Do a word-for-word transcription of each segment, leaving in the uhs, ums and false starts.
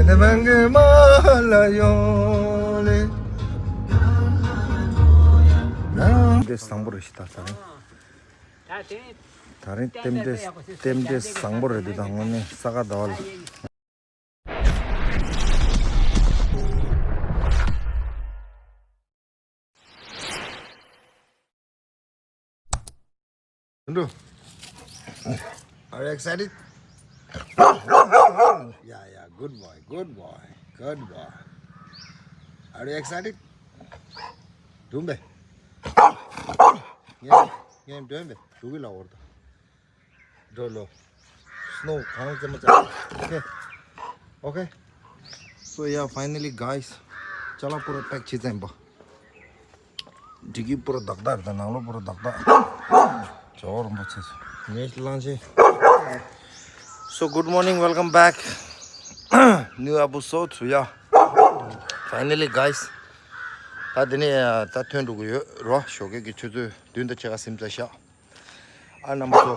དེ་བང་གི་མ་ལ་ཡོང་ལེ། དེ་བཟང་པོ་རེད་ཤི་ད་ད་རིང་། ད་རིང་རྟེན་འབྲེལ་རྟེན་འབྲེལ་བཟང་པོ་རེད་འདུག་ད་དངོས་གནས་ས་ག་ཟླ་བ་ལ། Are you excited? Yeah, yeah, good boy, good boy, good boy. Are you excited? Don't be. Yeah, yeah, don't be. Do we love? འགྲོ་ལོ། སྣོ་གང་ཙམ་ཙམ། Okay, okay. So yeah, finally guys, ཅ་ལག་པུ་ར་པེག་བྱས་ཚར་ཡིན་པ། འགྲིག་གི་པུ་ར་དག་དག་རེད་ད། ནང་ལོགས་པུ་ར་དག་དག་ཇོ་བོ་རིན་པོ་ཆེ་ངས་གླང་ཆེན། So good morning, welcome back. New episode, so yeah. Finally guys, ད་འདི་ནས་ད་ཐོན་འགྲོ་གི་ཡོད་རོ། ཞོགས་ཀས་ཀྱི་ཆུ་ཚོད་བདུན་དང་ཕྱེད་ཀ་ཟིན་ཚར་ཤག་ཨ་རྣམ་པ་ཚོ།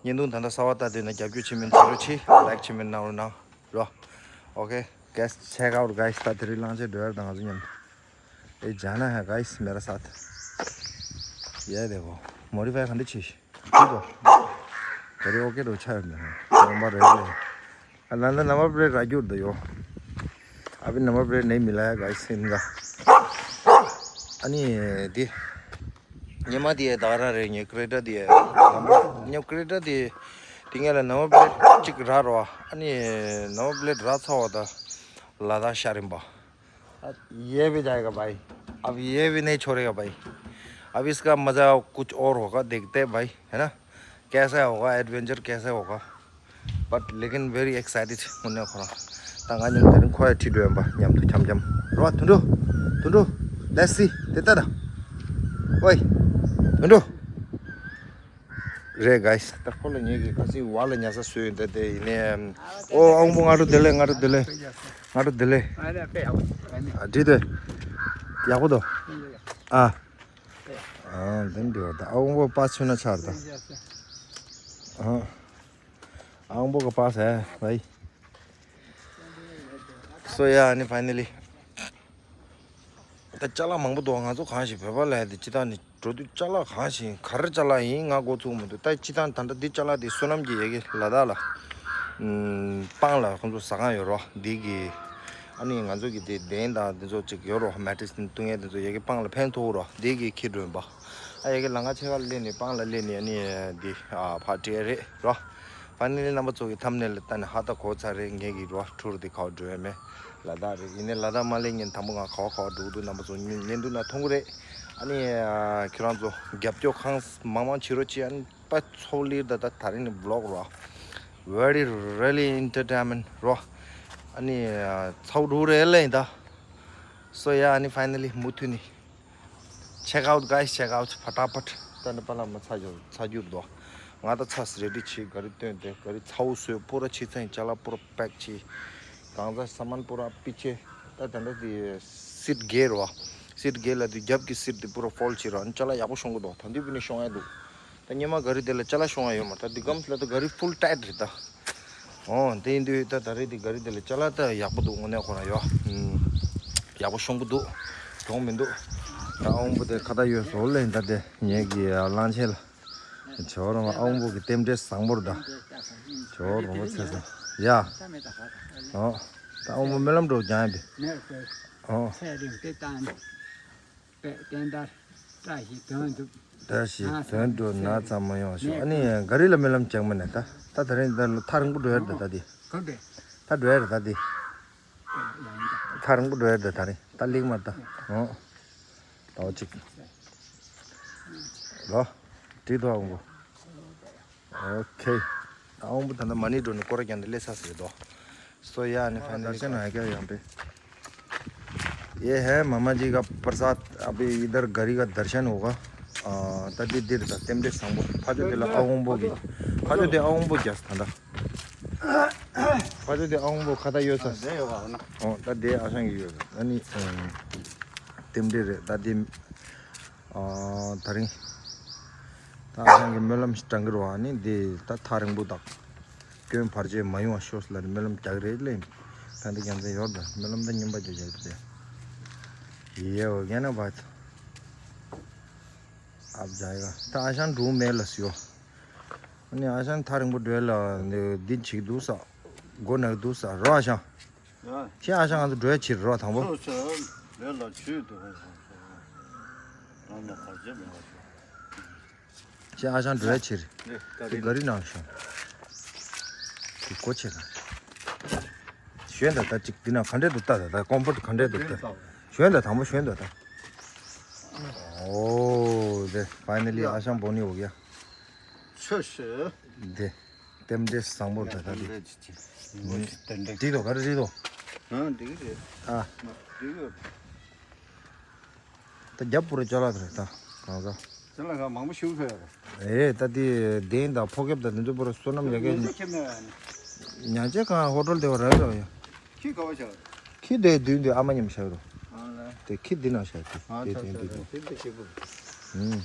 བརྙན་ཐུང་ད་ལྟ་གསར་པ་ལྟ་འདོད་ན་རྒྱབ་སྐྱོར་བྱེད་མིན་བྱེད་རོགས་གྱིས། Like བྱེད་མིན་གནང་རོགས་གནང་རོ། Okay, guys, check out guys. ད་དེ་རིང་གླང་ཆེན་འགྲོ་ཡར་དང་ང་ཚོ་མཉམ། ए जाना है गाइस मेरा साथ। ये देखो, modify ག་འདྲ་བྱས་ཤག་ད་རེ་ཨོ་ཀེ་འགྲོ་ཆ་ཡོད་མེད་ཧ། རོང་པ་རེད་ལེ། ཨ་ལ་ལ་ནམ་བར་པྲེ་ར་རྒྱུར་དུ་ཡོད། अभी number plate नहीं मिला है गाइस इनका। ཨ་ནི་དེ། ཉི་མ་དེ་ད་ར་རེད། ངའི་ཀྲེ་ཊ་དེ། ངའི་ཀྲེ་ཊ་དེ། དེ་ངས་ལ་ནམ་བར་པྲེ་གཅིག་རག་རོགས། ཨ་ནི་ནམ་བར་པྲེ་རག་ཚར་བ་ད། ལ་དྭགས་ཤར་རིམ་པ། ये भी जाएगा भाई। अब ये भी नहीं छोड़ेगा भाई। अब इसका मज़ा कुछ और होगा, देखते हैं भाई, है ना? कैसा होगा, एडवेंचर कैसा होगा? But लेकिन very excited होने को रहा। ད་ང་མཉམ་དེ་རིང་ཁོ་ཡ་ཁྲིད་འགྲོ་ཡིན་པ། མཉམ་དུ་འཆམ་འཆམ་རོ། དུད་འགྲོ། དུད་འགྲོ། Let's see. དེ་ལྟ་ད། ཝེ། དུད་འགྲོ། རེད་guys། ད་ཁོ་ལ་ངེད་ཀྱི་ཁ་སང་བ་ལ་ཉལ་ས་བཟོས་ཡོད། ད་དེ་ཡིན་ནའི། ཨོ་ཨང་པོ་སྔ་དྲོ་བདེ་ལེགས། སྔ་དྲོ་བདེ་ལེགས། སྔ་དྲོ་བདེ་ལེགས། ཨ་འགྲིག་དེ། ཡག་པོ་འདུག་ཨ། ཨ་དེ་འདྲ་ད་ཨང་པོ་པ་ཆུ་ན་ཆར་ད། ཨ་ཨང་པོ་ག་པ་སེ་བའི། So yeah, ཨ་ནི་finally། ད་ཅ་ལག་མང་པོ་འདུག་ང་ཚོ་གང་ཞིག་བོད་པ་ལ་ཡ་དེ་སྤྱི་བཏང་ནས་འགྲོ་དུས་ཅ་ལག་གང་ཞིག་ག་རེ་ཅ་ལག་ཡིན་ང་འགོ་ཚུགས་མི་འདུག་ད་སྤྱི་བཏང་ད་ལྟ་འདི་ཅ་ལག་དེ་བསོད་ནམས་ཀྱི་ཡ་གི་ལ་དྭགས་ལ། ཨམ། སྤང་ལ་ཁོང་ཚོ་ཟ་ཁང་ཡོད་རོ། འདི་གི། ཨ་ནི་ང་ཚོ་གི་དེ་གདན་དང་དེ་ཚོ་ཅིག་ཡོད་རོ། མེ་ཏྲིས་བཏུང་ཡས་དེ་ཚོ་ཡ་གི་སྤང་ལ་ཕན་ཐོགས་རོ། འདི་གི་ཁྱི་སྒྲོན་པ། ཨ་ཡ་གི་ལ་ང་ཆེ་ཁ་ལ་སླེབས་ནས་སྤང་ལ་སླེབས་ནས་ཨ་ནི་འདི་ཨ་ཕར་བྲེལ་རེད་རོ། ཕ་ནི་ནི་རྣམ་པ་ཚོ་གི་ཐམ་ནེལ་ལ་ལྟ་ནས་ཧ་ད་གོ་ཚར་རེད། ངེད་ཀྱི་རོ་ཊུར་དེ་ག་བར་འགྲོ་ཡ་མེད། ལ་དྭགས་རེད། ཡིན་ནའི་ལ་དྭགས་མ་སླེབས་ཉིན་དང་པོ་ང་ག་བ་ག་བ་འགྲོ་གི་འདུག་རྣམ་པ་ཚོ་ཉིན་ཉིན་དུ་ན་མཐོང་གི་རེད། ཨ་ནི་ཁྱེད་རང་ཚོ་རྒྱབ་སྐྱོར་གང་མང་མང་བྱེད་རོགས་གྱིས། ཨ་ནི་པ་ཚོ་ལིར་ད་ད་ད་རིང་ནི་བི་ལོག་རོ། Very really entertainment རོ། ཨ་ནི་ཚ་བོ་འགྲོ་རེད་ལེ་ད། So yeah, ཨ་ནི་finally མུ་མཐུད་ནི། Check out guys, check out. ཕ་ཏག་ཕ་ཏག་ད་ནི་པ་ལ་མ་ཚ་རྒྱུར་ཚ་རྒྱུར་དོ། ང་ད་ཚ་སི་རེ་ཌི་བྱེད་ག་རེ་སྟོན་ཏེ་ག་རེ་ཚ་བོ་བཟོས་པུ་ར་ཕྱི་ཚན་ཅ་ལག་པུ་ར་པེག་བྱེད། གང་ཟག་ས་མན་པུ་ར་པི་ཆེ། ད་ད་འདྲ་དེ་སིཊ་སྒེར་བ། སིཊ་སྒེར་ལ་དེ་རྒྱབ་ཀྱི་སིཊ་དེ་པུ་ར་ཕོལ་བྱེད་ར་ཅ་ལག་ཡག་པོ་ཤོང་གི་འདུག་ད་འདི་བི་ནི་ཤོང་ཡ་འདུག་ད་ཉི་མ་ག་རེ་དེ་ལ་ཅ་ལག་ཤོང་ཡ་ཡོད་མ་ད་འདི་གམ་ལ་ད་ག་རེ་ཕུལ་ཊའིཊ་རེད་ད། ཨོ་དེ་ཡིན་དུས་ད་ད་རེས་དེ་ག་རེ་དེ་ལ་ཅ་ལག་ད་ཡག་པོ་འདུག་དངོས་གནས་ཁོ་རང་ཡོད། ཨུམ། ཡག་པོ་ཤོང་གི་འདུག་གྲོང་མི་འདུག་ད་ཨོང་པོ་དེ་ཁ་ད་ཡོད་སོ་ལེ་ད་དེ་ངེད་ཀྱི་གླང་ཆེན་ལ། ཇོ་རོང་ཨོང་པོ་གི་རྟེན་འབྲེལ་བཟང་པོར་ད། ཇོ་རོང་པོ་ཚེ་ས། ཡ། ཨོ། ད་ཨོང་པོ་སྨོན་ལམ་འགྲོ་རྒྱང་ཡིན་པས། ཨོ། ཚེ་རིང་དེ་བཏང་། པས་བསྟན་དར་བཀྲ་ཤིས་དོན་གྲུབ། བཀྲ་ཤིས་དོན་གྲུབ་ན་ཚ་མ་ཡོང་ཞོག་ཨ་ནི་ག་རི་ལ་སྨོན་ལམ་བྱེད་མ་ནས་ད་ད་ད་རིང་ད་ལ་ཐག་རིང་པོ་འགྲོ་ཡར་ད་ད་དེ། ད་འགྲོ་ཡར་ད་དེ། ཐག་རིང་པོ་འགྲོ་ཡར་ད་ད་རིང་ད་ལིག་མ་ད། ཨོ། ད་འོ་ཅིག་ལོ། དྲིལ་ཐོག་འོང་གོ། ཨོ་ཁེ། ཨོང་བུ་ད་ནི་མ་ཎི་འགྲོ་ནི་སྐོར་རྒྱང་དེ་ལས་ས་ཟེར་དོ། So yeah, ཨ་ནི་ཕ་ནི་དར་ཤན་ཧ་ཀྱང་ཡང་པེ། ये है मामा जी का प्रसाद। अभी इधर गरी का दर्शन होगा। ད་འདི་འདིར་ད་རྟེན་འབྲེལ་བཟང་པོ་ཕ་ཇོ་དེ་ལ་ཨ་ཝང་པོ་གི་ཕ་ཇོ་དེ་ཨ་ཝང་པོ་རྒྱས་ད་ད། ཕ་ཇོ་དེ་ཨ་ཝང་པོ་ཁ་ད་ཡོད་ས། ཨོ་ད་དེ་ཨ་ཞང་གི་ཡོད་ཨ་ནི། རྟེན་འབྲེལ་རེད་ད་འདི། ཨ་ད་རིང་། ད་ཨ་ཞང་གི་སྨོན་ལམ་ཞིག་དྲང་གི་རོ་ཨ་ནི་འདི་ད་ཐག་རིང་པོ་དག་སྐྱོན་བར་ཆད་མ་ཡོང་བ་ཤོག་ལ་ནི་སྨོན་ལམ་རྒྱག་རེད་ལེ། ད་འདི་རྒྱལ་མཚན་ཡོད་ད། རྨི་ལམ་ད་སྙན་པ་ཅིག་བྱས་ཏེ། ཡེ་འོ་རྒན་ན་བ་ད། ཨབ་ཇའི་ག་ད་ཨ་ཞང་འགྲོ་མེད་ལ་སུ་ཡོད། ཨ་ནི་ཨ་ཞང་ཐག་རིང་པོ་འགྲོ་ལ་འདི་འདི་བྱེད་འདུག་ས། མགོ་ནག་འདུག་ས་རོ་ཨ་ཞང་། ཡ། ཁྱེད་ཨ་ཞང་ང་ཚོ་འགྲོ་ཕྱིར་རོ་དང་པོ། ཆོག་ཆོག་ལས་ལ་ཇུས་འདུག་རང་ལ་གར་བྱེད་མེད་པ་ཞུ། ཁྱེད་ཨ་ཞང་འགྲོ་ཕྱིར། འདི་ག་དེ་རེད། ག་རི་ནང་ཤོང་། དེ་གོ་ཆེ་ན། ཞོན་ད་ད་ཅིག་འདི་ན་ག་འདྲས་འདུག་ལྟ་ད་ད་ཀོམ་ཕོར་ཊི་ག་འདྲས་འདུག་ལྟ། ཞོན་ད་དང་པོ་ཞོན་ད་ད། ཨོ་དེ་ཕའི་ནལ་ལི་ཡ། ཨ་ཞང་བོ་ནི་འོ་ཡ། ཆོས་ཤིག་དེ། རྟེན་འབྲེལ་བཟང་པོ་རེད་ད་ལྟ་འདི། ངོ་ཤེས་ཏན་ཏན། འགྲིག་འདུག་ག་རེ་འགྲིག་འདུག་ཨ་འགྲིག་རེད། ཨ། འགྲིག་ཡོད། ད་རྒྱབ་པུ་ར་ཅ་ལག་རེད་ད་གང་ཟག་དེ་ལ་ག་མང་པོ་ཞུ་ཕོད་རེད། ཨེ་ད་དེ་གདན་དང་ཕོ་ཁེབས་དང་དེ་ཚོ་པུ་ར་བསོད་ནམས་ཡ་གི་ཉོ་ཆ་ཁྱེར་ནས་ཉོ་ཆ་གང་ཧོ་ཊེལ་དེ་བ་ར་ར་ཡ། ཁྱི་ག་བ་ཤག་ཁྱི་དེ་མདུན་དུ་ཨ་མ་མཉམ་བཞག་རོ། ཨ་ལ། དེ་ཁྱི་འདི་ན་བཞག་དེ་ཨ་དེ་ཆ་དེ་ཆ་འདི་ཆ་དེ་འདི་ཁྱི་པུ། ཨུམ།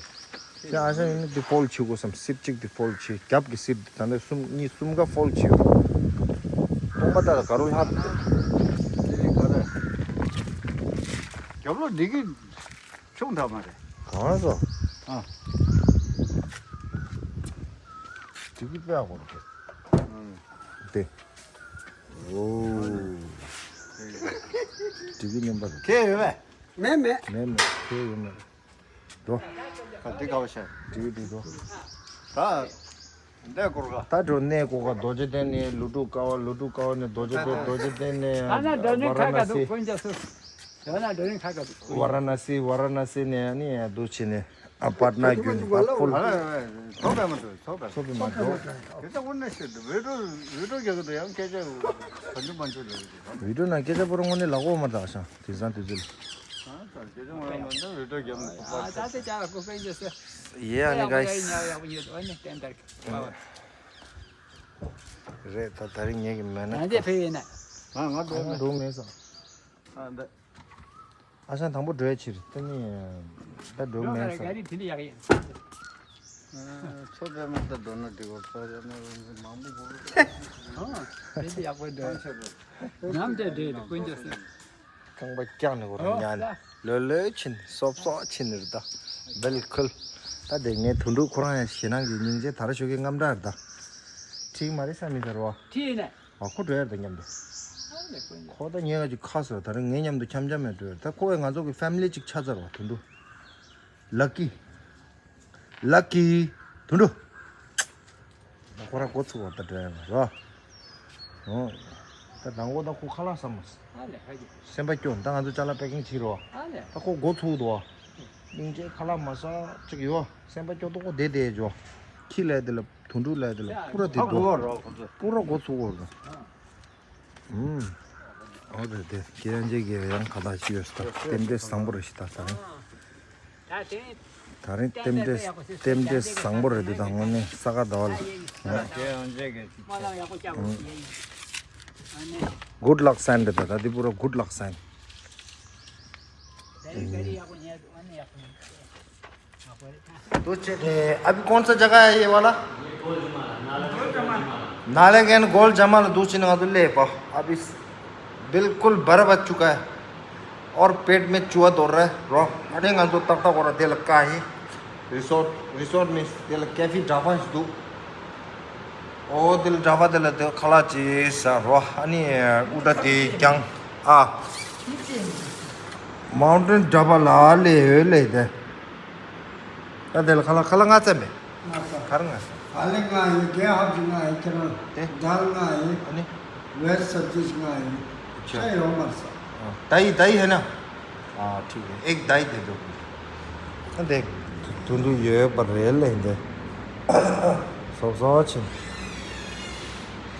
ཁྱི་ཨ་ཞང་ཡིན་ན་འདི་ཕོལ་བྱེད་དགོས་སམ། སིབ་གཅིག་འདི་ཕོལ་བྱེད། རྒྱབ་ཀྱི་སིབ་འདི་ད་ནི་གསུམ་གཉིས་གསུམ་ཀ་ཕོལ་བྱེད་དགོས། སྟོང་པ་ད་ལ་ག་རུ་ལྷག་འདི་ག་རེ། རྒྱབ་ལོགས་འདི་གི་ཆུང་དྲགས་མ་རེད། གང་སོ། ཨ། འདི་གི་དཔེ་ཡག་པོ་རེད། ཨུམ། དེ། ཨོ། དེ་གི་སྙན་པ་རེད། ཁྱེད་ཡོད་པས། མེད་མེད། མེད་མེད་ཁྱེད་ཡོད་མེད། འགྲོ། ད་འདི་ག་བ་ཤ། འགྲིག་འགྲིག་འགྲོ། ད། འདས་སྐོར་ག་ད་འགྲོ་གནས་སྐོར་ག་རྡོ་རྗེ་གདན་ནས་ལུ་ཏུ་ཀ་བ། ལུ་ཏུ་ཀ་བ་ནས་རྡོ་རྗེ་གདན། རྡོ་རྗེ་གདན་ནས་ཨ་ན་འགྲོ་ནི་ཁ་ཁ་འདུག་ཝ་ར་ཎ་སི། ཀུན་རྒྱ་སུ། ཡང་ན་འགྲོ་ནི་ཁ་ཁ་འདུག་ཝ་ར་ཎ་སི། ཝ་ར་ཎ་སི་ནས་ནི་འདུག་ཕྱིན་ནས། ཨ་པཊ་ན་བརྒྱུད་ནས་ད་ཕུལ། ཨ་ཚོགས་པ་མ་འགྲོ། ཚོགས་པ། ཚོགས་པ་མ་འགྲོ། དེ་ཚོ་དངོས་གནས་ཤེས་འདུག་ཝི་ཌིའོ་ཝི་ཌིའོ་རྒྱག་གི་འདུག་ཡང་སྐད་ཆ་ག་འདྲ་མ་འཇུ་ལ་ཝི་ཌིའོ་ནང་སྐད་ཆ་པོ་རང་དངོས་གནས་ལག་འོག་མ་ད་ཤང་དེང་སང་དུས་ཚོད། ཨ་ད་སྐད་ཆ་མ་རང་མ་འདུག་ཝི་ཌིའོ་རྒྱབ་ནས་ཨ་ད་དེ་ཅག་ལ་ཀོ་ཀེན་ཇི་སེ། ཡེ་ཨ་ནི་ག་ཡི་ཉ་ཡག་པོ་ཉོས་འདུག་ཨ་ནི་ཏན་ཏན་རེད། ད་ད་རིང་ངེད་ཀྱི་མེད་ན་ང་ཚོ་ཕེབས་ཡིན་ན། ང་ང་འགྲོ་མེད། འགྲོ་མེད་ས། ཨ་འདི། ཨ་ཞང་དང་པོ་འགྲོ་ཡ་ཕྱིར་ད་ནི། ད་འགྲོ་མེད་ས། ག་རི་དེ་འདྲ་ཡག་ཡིན། ཚོ་པའི་མ་ད་འགྲོ་ན་འགྲིག་གོ་ཚོ་ཡ་ན་མང་པོ་གོ། ཨོ། དེ་འདྲ་ཡག་པོ་འགྲོ། ཉམས་དེ་འདྲ་དེ་ཀུན་ཅི་སེ། རྐང་པ་བཀྱག་ནས་གོ་ར་ཉལ་ནས་ལོས་ལོས་ཕྱིན་སོབ་སོབ་ཕྱིན་ནི་རེད་ད། བེལ་ཁུལ། ད་དེ་ངའི་དུད་འགྲོ་ཁོ་རང་ཡང་ཞེད་སྣང་གི་སྙིང་རྗེ་དར་ཤོག་གི་རྔམ་སྐྲག་རེད་ད། ཁྲིག་མ་རེད་ས་མི་ཟེར་བ། ཁྲིག་ནས། ཨ་ཁོ་འགྲོ་ཡར་ད་མཉམ་དུ། ཁོ་ད་ངའི་ང་ཅིག་ཁ་ཟེར་བ་ད་རིང་ངའི་མཉམ་དུ་འཆམ་འཆམ་མེད་འགྲོ་ཡར་ད་ཁོ་བས་ང་ཚོ་གི་ཕེ་མི་ལི་ཅིག་ཆགས་ཚར་བ་དུད་འགྲོ། ལ་ཀི། ལ་ཀི། དུད་འགྲོ། ཁོ་ར་འགོ་ཚུགས་བ་ད་འགྲོ་ཡར་ར། ཨོ། ད་དང་པོ་ད་ཁོ་ཁ་ལག་ཟ་མ་སོང་། སེམས་པ་སྐྱོ་ད་ང་ཚོ་ཅ་ལག་པེ་ཀིང་བྱེད་རོགས། ད་ཁོ་འགོ་ཚུགས་འདུག་བ། སྙིང་རྗེ་ཁ་ལག་མ་ཟ་ཅིག་ཡོད་སེམས་པ་སྐྱོ་ཏོ་ཁོ་བསྡད་བསྡད་འཇོ། ཁྱི་ལས་དེ་ལ། དུད་འགྲོ་ལས་དེ་ལ་པུ་ར་དེ་ཨ་འགྲོ། གོ་རོགས་ཁོ་ཚོ། པུ་ར་འགོ་ཚུགས་འོར་དང་། ཨུམ། འོ་དེ་དེ་ཁྱེད་རང་ཅག་གིས་ཡང་ཁ་བརྡ་ཞུས་ཡོད་ས་རྟེན་འབྲེལ་བཟང་པོ་རེད་ཤི་ད་ད་རིང་། ད་རིང་རྟེན་འབྲེལ་རྟེན་འབྲེལ་བཟང་པོ་རེད་འདུག་ད་དངོས་གནས་ས་ག་ཟླ་བ་ལ། ཁྱེད་རང་ཅག་གིས། Good luck sign རེད་ད་ད་འདི་པུ་ར་good luck sign། दो चेक है। अभी कौन सा जगह है ये वाला? नालंग एंड गोल जमाल। दो चीज ना तो ले पा। अभी बिल्कुल बर्फ आ चुका है और पेट में चूहा दौड़ रहा है। रो अरे गा तो तक तक और दिल का ही रिसोर्ट रिसोर्ट में दिल कैफी ढाबा दो। ओ दिल ढाबा दिल दिल खला चीज रो अनि उड़ती क्या आ माउंटेन ढाबा ला ले ले दे। ད་དེ་ལ་ཁ་ལག་ཁ་ལག་ལྔ་ཙམ་མེད། ལྔ་ཙམ། ག་རེ་ལྔ་ཙམ། ཨ་ལེ་ལྔ་ཡིན། རྒན་ཧབ་ཀྱི་ལྔ་ཡིན། ཁྱེད་རང་དེ། དཱལ་ལྔ་ཡིན། ཨ་ནི། ཝེཇ་སབ་ཇི་ལྔ་ཡིན། ཁྱེད་ཡོང་མ་ས། ཨ། ད་ཡི་ད་ཡི་ཧེ་ན། ཨ་ཐིག་ཨེག་ད་ཡི་དེ་འདུག་ཨ་དེ། དུ་འདུ་ཡོད་པ་རེད་ལེ་འདི། སོབ་སོབ་ཕྱིན།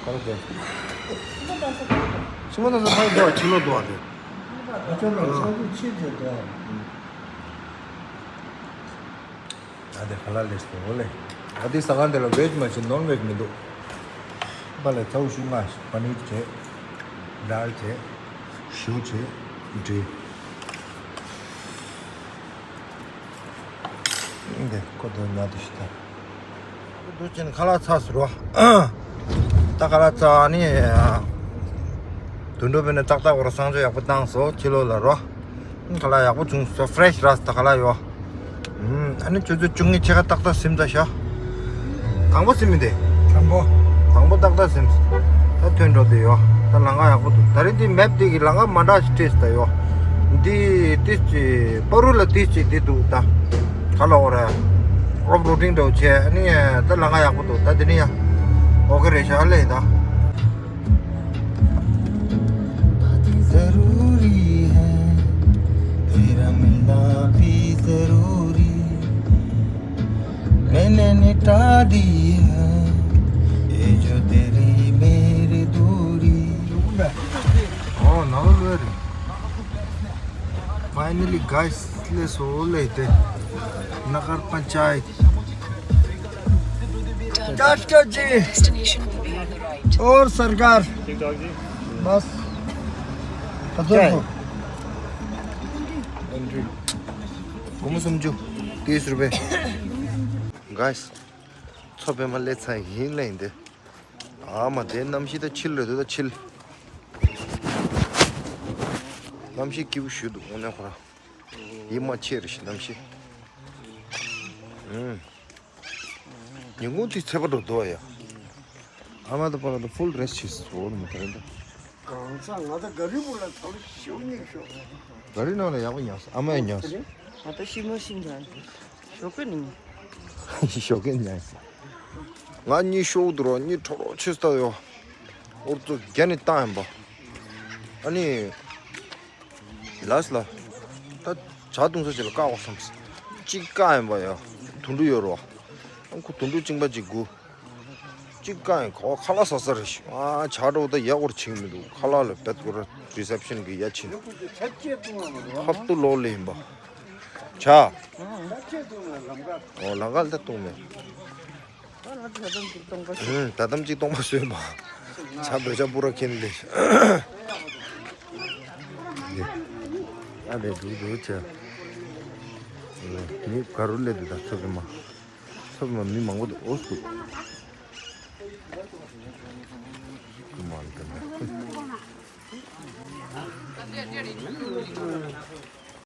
ག་རེ་དེ། ཕྱི་མ་ད་ས་ཕ་གི་འདུག་ཕྱི་ལོགས་འདུག་ཨ་དེ། ཨ་ཅོ་ལོ་ས་འདུག་ཕྱི་དེ་འདུག་ཨ། ད་དེ་ཁ་ལག་ལས་སོ་ལེ། ད་དེ་ཟ་ཁང་དེ་ལ་ཝེཇ་མ་བྱེད་ནོན་ཝེཇ་མི་འདུག་པ་ལས་ཚ་བོ་ཤུ་ང་པ་ནིར་བྱེད། དཱལ་བྱེད། ཞུ་བྱེད། འབྲི། འདི་ཁོ་དོན་ཉག་དུ་ཞིག་ད། དུ་ཅན་ཁ་ལག་ཚ་ཟེར་བ། ད་ཁ་ལག་ཚ་ནི། དུད་འགྲོ་བས་ནི་ཏག་ཏག་བར་གསང་སྤྱོད་ཡག་པོ་བཏང་སོ་ཕྱི་ལོགས་ལ་རོ། ཁ་ལག་ཡག་པོ་བྱུང་སོ་ཕེ་རེ་ཤི་ར་ད་ཁ་ལག་ཡོ། ཨ་ནི་ཆུ་ཚོད་བཅུ་གཉིས་ཕྱེད་ཀ་ཏག་ཏག་ཟིན་ད་ཤ། དང་པོ་ཟིན་མི་དེ། དང་པོ། དང་པོ་ཏག་ཏག་ཟིན། ད་ཐོན་འགྲོ་དེ་ཡོ། ད་ལམ་ཁ་ཡག་པོ་འདུག་ད་རིང་དེ་མེབ་དེ་གི་ལམ་ཁ་མ་འདྲ་ཞིག་སྤྲད་ད་ཡོ། འདི་ཏིས་ཅི་པ་རུ་ལ་ཏིས་ཅི་དེ་འདུག་ད། ཁ་ལོ་ར། ཨོབ་རོ་ཌིང་འདྲ་བོ་བྱས་ཨ་ནི་ད་ལམ་ཁ་ཡག་པོ་འདུག་ད་དེ་ནི་ཡ། ཨོ་ཁེ་རེད་ཤག་ལེ་ད། ज़रूरी है तेरा मिलना भी ज़रूरी मैंने मिटा दी है ये जो तेरी मेरी दूरी। Oh, now we're finally, guys, let's all later. नगर पंचायत। चाचा जी। और सरकार। ठीक ठाक जी। बस। खत्म। एंट्री। कौन समझो? तीस रुपए। गाइस, ཚོ་པད་མ་ལས་ཚ་ཡིན་ལེ་ཡིན་ཏེ། ཨ་མ་དེ་གནམ་གཤིས་ད་ཆིལ་རེད་འདུག་ད་ཆིལ། གནམ་གཤིས་སྐྱིད་པོ་ཞུ་འདུག་དངོས་གནས་ཁོ་ར། ཡིད་མ་ཆེས་རེད་ཤི་གནམ་གཤིས། ཨུམ། ཉིན་གུང་དེ་ཚད་པ་འགྲོ་འདུག་ཡ། ཨ་མ་ད་པ་ལ་ད་ཕུལ་རེ་སི་ཊི་བྱེད་སོ་ནི་མི་དེ་རེད་འདུག་གང་ཟག་ང་ད་ག་རི་བུ་ལ་ཐོར་ཤོག་ཉིག་ཤོག་ག་རི་ནང་ལ་ཡག་པོ་ཉར་སོང་ཨ་མ་ཡང་ཉར་སོང་། ང་ད་ཤི་མ་ཤི་ཉར་ཤོག་གི་ནི། ཞོགས་ཀས་ཉལ་ཟེར། ང་གཉིད་ཤོར་འདུག་རོ་གཉིད་ཁྲོ་རོ་ཆེ་སྟ་ཡོ། ཨོ་ཙོ་རྒྱ་ནི་བཏང་ཡིན་པ། ཨ་ནི། ལགས་ལ། ད་ཇ་བཏུང་ས་ཅིག་ལ་བཀག་གོ་བསམ་སོང་། གཅིག་བཀག་ཡིན་པ་ཡ། དུད་འགྲོ་ཡོད་རོ། ཨ་ཁུ་དུད་འགྲོ་གཅིག་པ་གཅིག་དགུ། གཅིག་བཀག་ཡིན་གོ་ཁ་ལག་ཟ་ས་རེད་ཤི། ཨ་ཇ་འགྲོ་ད་ཡག་པོ་ཕྱིན་མི་འདུག་ཁ་ལག་ལ་བེད་ཀོ་ར་རི་སེབ་ཤན་གི་ཡ་ཕྱིན། ཧབ་ཏུ་ལོག་ལེ་ཡིན་པ། ཇ། ཨོ་ལམ་ཁ་ལ་ད་བཏུང་མེད། ད་ལྟ་གཅིག་སྟོང་པ་ཟོས་པ། ཇ་འབོད་ཇ་པུ་ར་ཁེན་ལེ། ཨ་ལེ་འདུག་འདུག་ཅེ། མི་ག་རུ་སླེབས་འདུག་ད་ཚོ་གི་མ། ཚོ་གི་མ་མི་མང་པོ་འདུག་ཨོ་སུ། མ་འདི་ན།